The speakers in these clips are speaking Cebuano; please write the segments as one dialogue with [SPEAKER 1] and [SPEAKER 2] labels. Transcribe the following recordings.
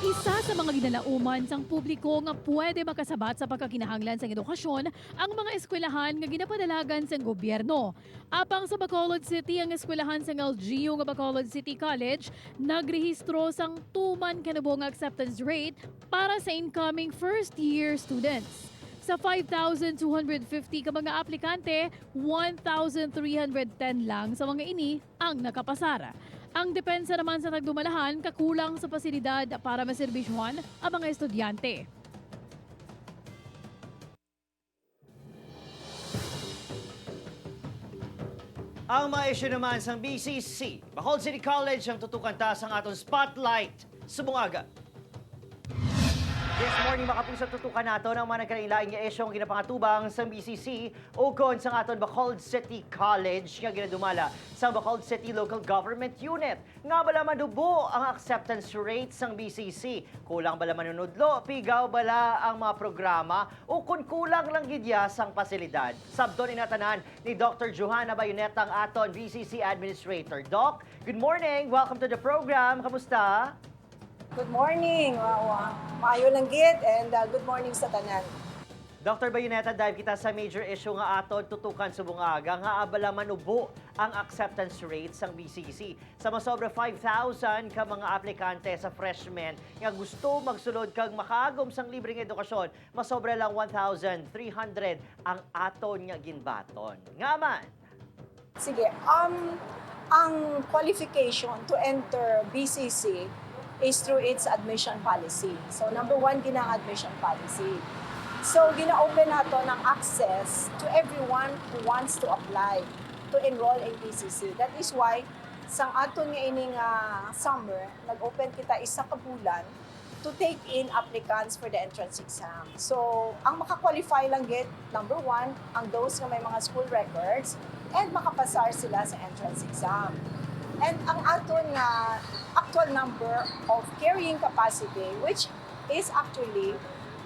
[SPEAKER 1] Isa sa mga ginalauman sang publiko nga pwede makasabat sa pagkakinahanglan sang edukasyon ang mga eskwelahan nga ginapadalagan sang gobyerno. Apang sa Bacolod City, ang eskwelahan sang LGU nga Bacolod City College nagrehistro sang tuman kanubo nga acceptance rate para sa incoming first year students. Sa 5,250 ka mga aplikante, 1,310 lang sa mga ini ang nakapasara. Ang depensa naman sa tagdumalahan, kakulang sa pasilidad para maserbisyuhan ang mga estudyante.
[SPEAKER 2] Ang mga issue naman sa BCC, Bacolod City College, ang tutukan ta sa aton spotlight subong aga. This morning, makapuso, tutukan nato ang mga nagkalain-laing nga isyong ginapangatubang sa BCC o kon sa aton Bacolod City College nga ginadumala sa Bacolod City Local Government Unit. Nga bala madubo ang acceptance rate sang BCC? Kulang bala manunudlo? Pigaw bala ang mga programa? O kung kulang lang gidya sang pasilidad? Sabton inatanan ni Dr. Johanna Bayoneta, ang aton BCC Administrator. Doc, good morning! Welcome to the program. Kamusta?
[SPEAKER 3] Good morning. Wow. Maayo lang gid and good morning sa tanan.
[SPEAKER 2] Dr. Bayoneta, dive kita sa major issue nga aton tutukan subong aga, nga abala manubo ang acceptance rate sang BCC. Sa masobra 5,000 ka mga aplikante sa freshmen nga gusto magsulod kag makaagom sang libreng edukasyon, masobra lang 1,300 ang aton nga ginbaton. Nga man?
[SPEAKER 3] Sige, ang qualification to enter BCC is through its admission policy. So number one, gina ang admission policy. So gina-open nato ng access to everyone who wants to apply to enroll in BCC. That is why sang aton nga ining summer, nag-open kita isa ka bulan to take in applicants for the entrance exam. So, ang makakwalify lang gid, number one, ang those nga may mga school records and makapasar sila sa entrance exam. And ang aton nga actual number of carrying capacity, which is actually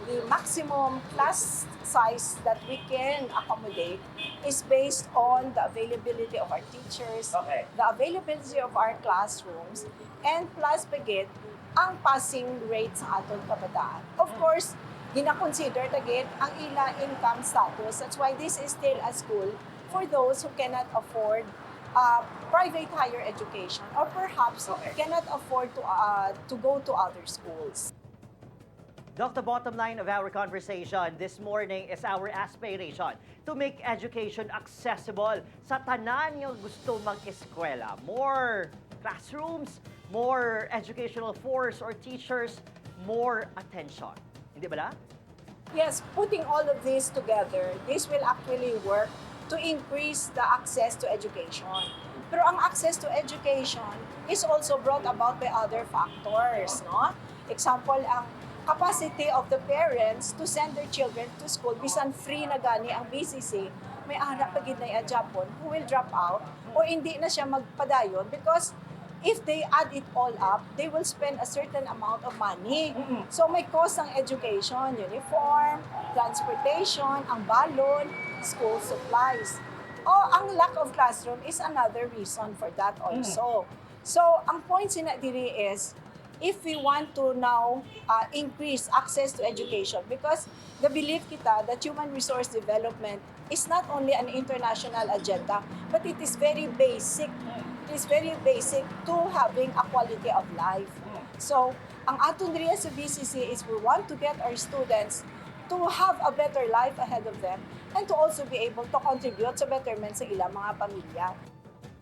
[SPEAKER 3] the maximum class size that we can accommodate, is based on the availability of our teachers, the availability of our classrooms, and plus pa gid, ang passing rate sa aton kabataan. Of course, gina-consider ta gid ang ila income status. That's why this is still a school for those who cannot afford private higher education or perhaps cannot afford to go to other schools.
[SPEAKER 2] Doc, the bottom line of our conversation this morning is our aspiration to make education accessible sa tanan nga gusto mag-eskwela. More classrooms, more educational force or teachers, more attention. Hindi ba la?
[SPEAKER 3] Yes, putting all of this together, this will actually work to increase the access to education. Pero ang access to education is also brought about by other factors, no? Example, ang capacity of the parents to send their children to school, bisan free na gani ang BCC, may ara pa gid na Japon who will drop out or hindi na siya magpadayon because if they add it all up, they will spend a certain amount of money. So may cost ang education, uniform, transportation, ang balon, school supplies. O ang lack of classroom is another reason for that also. So ang point sina diri is if we want to now increase access to education, because the belief kita that human resource development is not only an international agenda, but it is very basic. It is very basic to having a quality of life. So, ang aton diri sa BCC is we want to get our students to have a better life ahead of them and to also be able to contribute sa betterment sa ilang mga pamilya.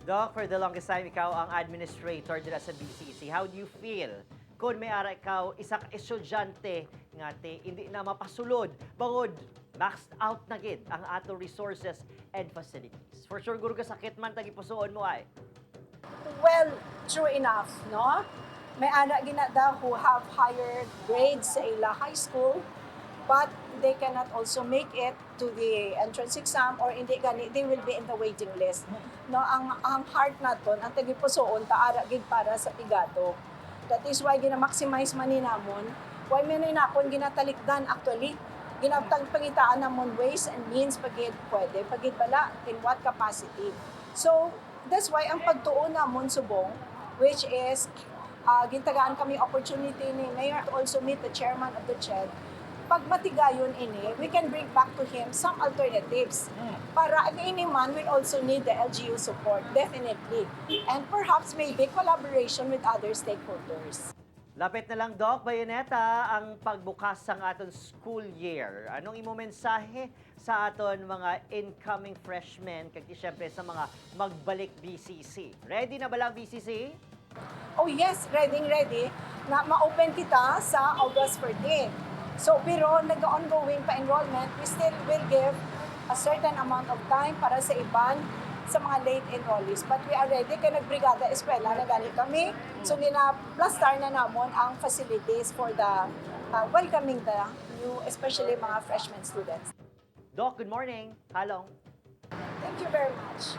[SPEAKER 2] Doc, for the longest time, ikaw ang administrator dira sa BCC. How do you feel kung may ara ikaw isa ka estudyante nga te hindi na mapasulod bangod maxed out na gid ang ato resources and facilities? For sure, guro ka sakit man tagipusoon mo ay.
[SPEAKER 3] Well, true enough, no? May ana ginada who have higher grades sa ila high school, but they cannot also make it to the entrance exam or hindi gani, they will be in the waiting list. No, ang heart naton, ang tagipusoon ta ara gid para sa pigado. That is why gina-maximize man ni namon. Why man ni nakon ginatalikdan actually. Ginatang pangitaan namon ways and means pagid pwede, pagid bala in what capacity. So, that's why ang pagtuon namon subong, which is Gintagaan kami opportunity ni Mayor to also meet the chairman of the CHED. Pag matigayon ini, we can bring back to him some alternatives. Para ang ini man will also need the LGU support, definitely. And perhaps maybe collaboration with other stakeholders.
[SPEAKER 2] Lapit na lang, Doc Bayoneta, ang pagbukas sang aton school year. Anong imo mensahe sa aton mga incoming freshmen kag di syempre sa mga magbalik BCC? Ready na ba lang BCC?
[SPEAKER 3] Oh yes, ready ready na ma-open kita sa August 14. So pero nag-ongoing pa enrollment, we still will give a certain amount of time para sa iban sa mga late enrollees. But we are ready kay nagbrigada eskwela na gani kami. So nina-plaster na namon ang facilities for the welcoming the new, especially mga freshman students.
[SPEAKER 2] Doc, good morning. Halong.
[SPEAKER 3] Thank you very much.